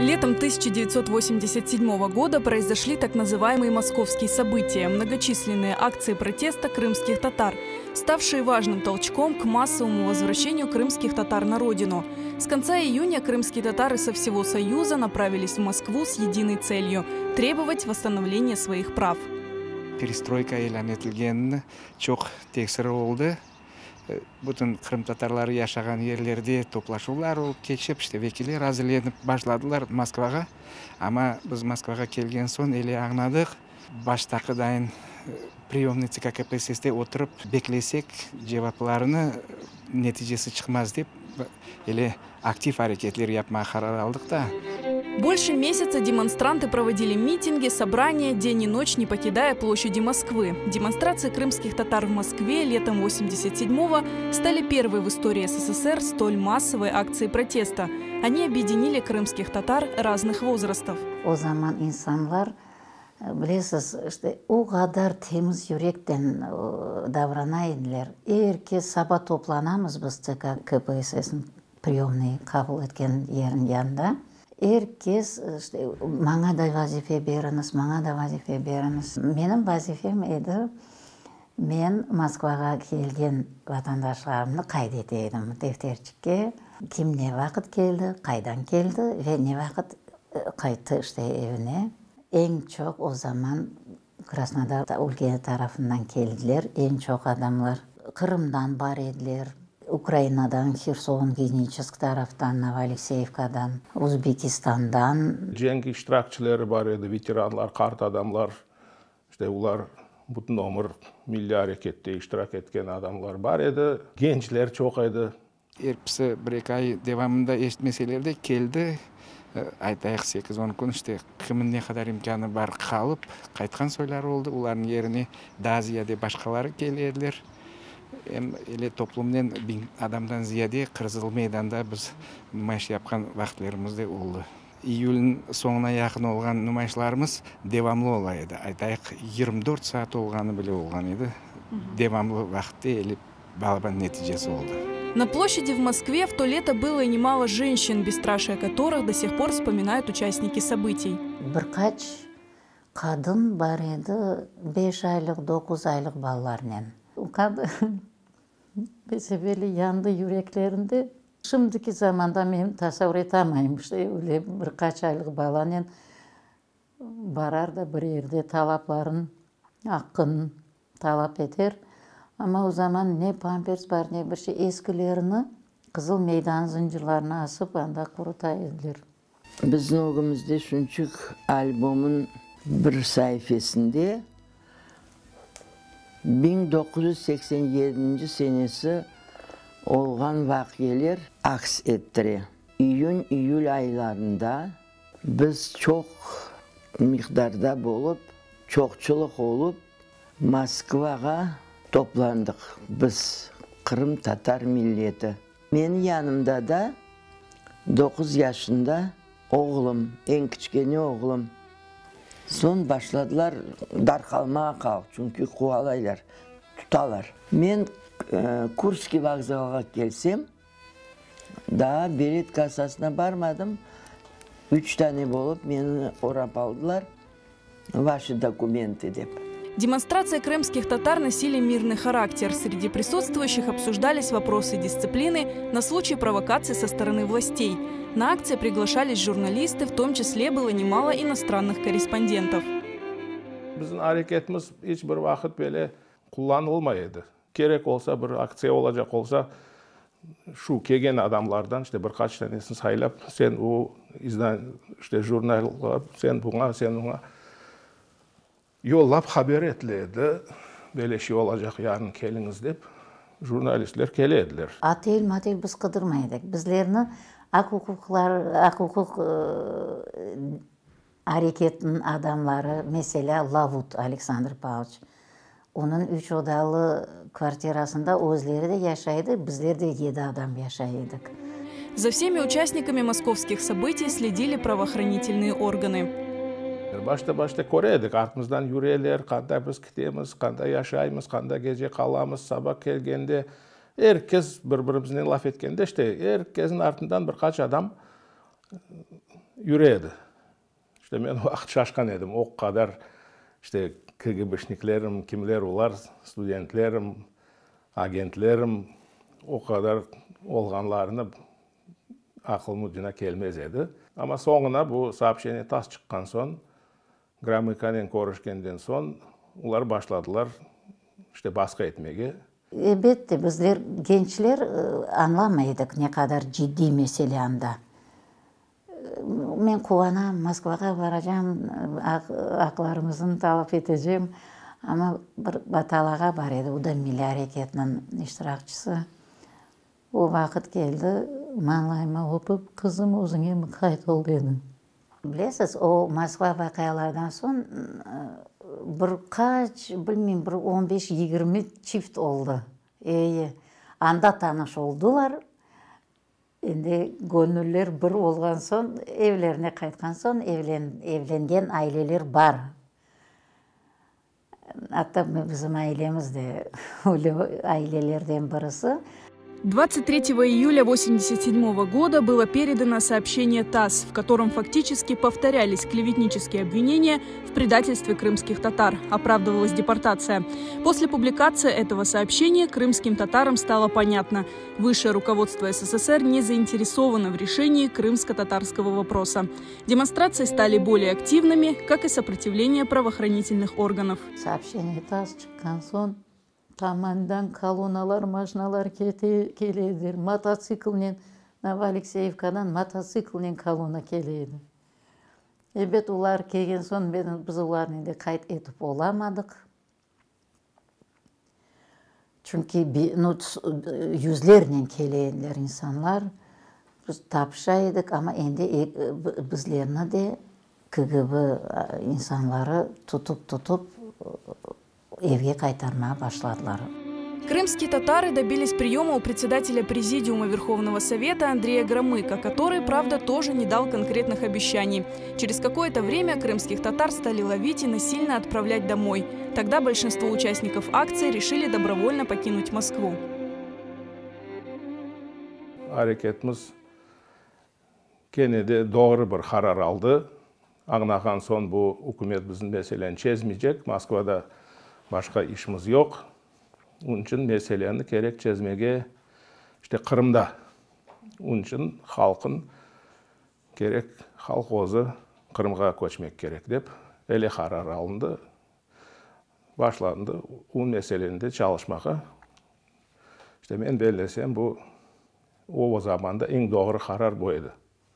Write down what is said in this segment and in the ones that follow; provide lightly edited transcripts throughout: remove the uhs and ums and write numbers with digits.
Летом 1987 года произошли так называемые московские события, многочисленные акции протеста крымских татар, ставшие важным толчком к массовому возвращению крымских татар на родину. С конца июня крымские татары со всего Союза направились в Москву с единой целью – требовать восстановления своих прав. Perestroyka ilân etilgenini çoq tesiri oldı. Bütün qırımtatarları yaşağan yerlerde toplaşuvlar olıp keçip, işte vekiller azırlenip başladılar Moskvağa. Amma biz Moskvağa kelgen soñ ele añladıq, baştaqıdayın priyomnıy TsK KPSSte oturıp beklesek cevaplarını, neticesi çıqmaz dep, ele aktiv areketler yapmağa qarar aldıq da. Больше месяца демонстранты проводили митинги, собрания, день и ночь не покидая площади Москвы. Демонстрации крымских татар в Москве летом 87-го стали первой в истории СССР столь массовой акцией протеста. Они объединили крымских татар разных возрастов. O zaman insanlar, bilesiz, işte o qadar temiz yürekten davrana ediler. Er kes saba toplanamız biz TK KPSSniñ priyomnıy qabul etken yerin yanında. Er kes işte maña da vazife beriñiz, maña da vazife beriñiz. Menim vazifem edi, men Moskvağa kelgen vatandaşlarımnı qayd ete edim defterçikke, kim ne vaqıt keldi, qaydan keldi ve ne vaqıt qayttı işte evine. Eñ çoq o zaman Krasnodar ülke tarafından keldiler eñ çoq adamlar. Qırımdan bar ediler, Ukrainadan, Herson, Geniçesk taraftan, Novoalekseyevkadan, Özbekistandan. Cenk iştirakçileri bar edi, veteranlar, qart adamlar, işte olar bütün ömür milliy arekette iştirak etken adamlar bar edi, gençler çoq edi. Episi bir-eki ay devamında eşitmeseler de, keldi, aytayıq, sekiz-on kün, işte, kimin ne qadar imkânı bar, qalıp, qaytqan soyları oldı. Olarnıñ yerine daa ziyade başqaları kele ediler. Em ele toplumnen biñ adamdan ziyade Qızıl meydanda biz numayış yapqan vaqıtlarımız da oldı. İyülniñ soñuna yaqın olğan numayışlarımız devamlı ola edi. Aytayıq, 24 saat olğanı bile olğan edi. Devamlı vaqıtta ele balaban neticesi oldı. На площади в Москве в то лето было и немало женщин, бесстрашие которых до сих пор вспоминают участники событий. Bir qaç qadın bar edi 5 aylıq, 9 aylıq balalarnen. O qadın besebelli yandı yüreklerinde. Şimdiki zamanda men tasavur etamayım, işte öyle bir qaç aylıq balanen barar da bir yerde talapların, aqqın talap eter. Amma o zaman ne pampers bar, ne bir şey, eskilerini Qızıl meydan zıncırlarına asıp, anda quruta ediler. Bizim ögümizde şunçıq albomın bir saifesinde 1987 senesi olğan vaqialer aks ettire. İyün-iyül aylarında biz çoq miqdarda bolıp, çoqçılıq olıp, Moskvağa toplandıq biz, qırımtatar milleti. Menim yanımda da 9 yaşında oğlum, eñ kiçkene oğlum. Soñ başladılar darqalmağa halq, çünki quvalaylar, tutalar. Men Kurskiy vokzalğa kelsem, daa bilet kassasına barmadım, üç tane bolıp meni orap aldılar, Vaşi dokumentı dep. Демонстрации крымских татар носили мирный характер. Среди присутствующих обсуждались вопросы дисциплины на случай провокации со стороны властей. На акции приглашались журналисты, в том числе было немало иностранных корреспондентов. Bizim areketimiz iç bir vaqıt böyle qullanılmay edi. Kerek olsa, bir aktsiya olacaq olsa, şu kelgen adamlardan işte bir qaç tanesini saylap, sen o işte jurnalğa, sen buña, sen oña yollap haber etile edi, böyle şey olacaq, yarın keliñiz dep, jurnalistler kele ediler. Otel motel biz qıdırmay edik. Bizlerni aq-uquqlar, aq-uquq areketiniñ adamları, meselâ, Lavut Aleksandr Pavloviç, onıñ üç odalı kvartirasında özleri de yaşay edi, bizler de yedi adam yaşay edik. За всеми участниками московских событий следили правоохранительные органы. Başta başta köre edik, artımızdan yüreler, qanda biz ketemiz, qanda yaşaymız, qanda gece qalamız, saba kelgende er kes bir-birimiznen laf etkende, işte er kesniñ artından bir qaç adam. Yüre edi. İşte men o vaqıt şaşqan edim, o qadar işte KGBşniklerim, kimler olar, studentlerim, agentlerim o qadar olğanlarını aqılım ucuna kelmez edi. Amma soñuna bu soobşeniye TASS çıqqan soñ, Gromıkonen körüşkenden soñ, olar başladılar işte basqı etmege. Elbette, bizler, gençler, añlamay edik ne qadar ciddiy mesele anda. Men quvanam, Moskvağa baracam, aqlarımıznı talap etecem. Amma bir Batalağa bar edi, o da milliy areketniñ iştirakçisi. O vaqıt keldi, mañlayıma öpüp, Qızım, özüñe muqayt ol, dedi. Bilesiz, o Moskva vaqialardan soñ bir qaç, bilmeyim, bir on beş, 20 çift oldı. Eyi, anda tanış oldılar. Endi göñüller bir olğan soñ, evlerine qaytqan soñ evlengen aileler bar. Atta bizim ailemiz de öyle ailelerden birisi. 23 июля 1987 года было передано сообщение ТАСС, в котором фактически повторялись клеветнические обвинения в предательстве крымских татар, оправдывалась депортация. После публикации этого сообщения крымским татарам стало понятно – высшее руководство СССР не заинтересовано в решении крымско-татарского вопроса. Демонстрации стали более активными, как и сопротивление правоохранительных органов. Сообщение ТАСС çıqqan soñ tamandan kolonnalar, maşinalar kete, kele ediler. Mototsiklnen Novoalekseyevkadan mototsiklnen kolonna kele edi. Ebet, olar kelgen soñ biz olarnen de qayd etip olamadıq. Çünki yüzlernen kele ediler insanlar. Biz tapışa edik, amma endi bizlerni de KGB insanları tutıp-tutıp evge qaytarmağa başladılar. Крымские татары добились приема у председателя Президиума Верховного Совета Андрея Громыко, который, правда, тоже не дал конкретных обещаний. Через какое-то время крымских татар стали ловить и насильно отправлять домой. Тогда большинство участников акции решили добровольно покинуть Москву. Areketimiz kene de doğru bir qarar aldı. Añlağan soñ bu ükümet bizim meseleni çezmeycek, Moskvada başqa işimiz yoq. Onıñ içün meseleni kerek çezmege işte Qırımda. Onıñ içün halqın kerek, halq özü Qırımğa köçmek kerek dep öyle qarar alındı. Başlandı o meselende çalışmağa. İşte men bellesem bu o zamanda eñ doğru qarar bu edi.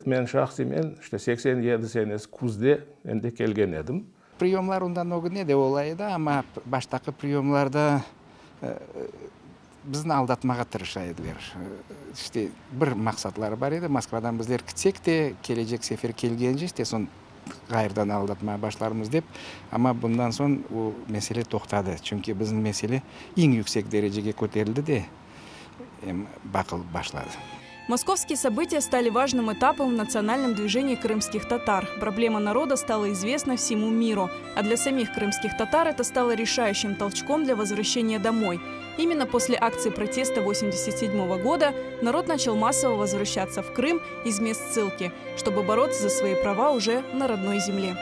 Men şahsiy men işte 87 senesi küzde endi kelgen edim. Priyomlar ondan ögüne de ola edi, amma baştaki priyomlarda bizni aldatmağa tırışa ediler. İşte bir maqsatları bar edi, Moskvadan bizler kitsek de, kelecek sefer kelgence, işte soñ ğayrıdan aldatmağa başlarmız dep, amma bundan soñ o mesele toqtadı. Çünki bizim mesele eñ yüksek derecege köterildi de, em baqılıp başladı. Московские события стали важным этапом в национальном движении крымских татар. Проблема народа стала известна всему миру. А для самих крымских татар это стало решающим толчком для возвращения домой. Именно после акции протеста 1987 года народ начал массово возвращаться в Крым из мест ссылки, чтобы бороться за свои права уже на родной земле.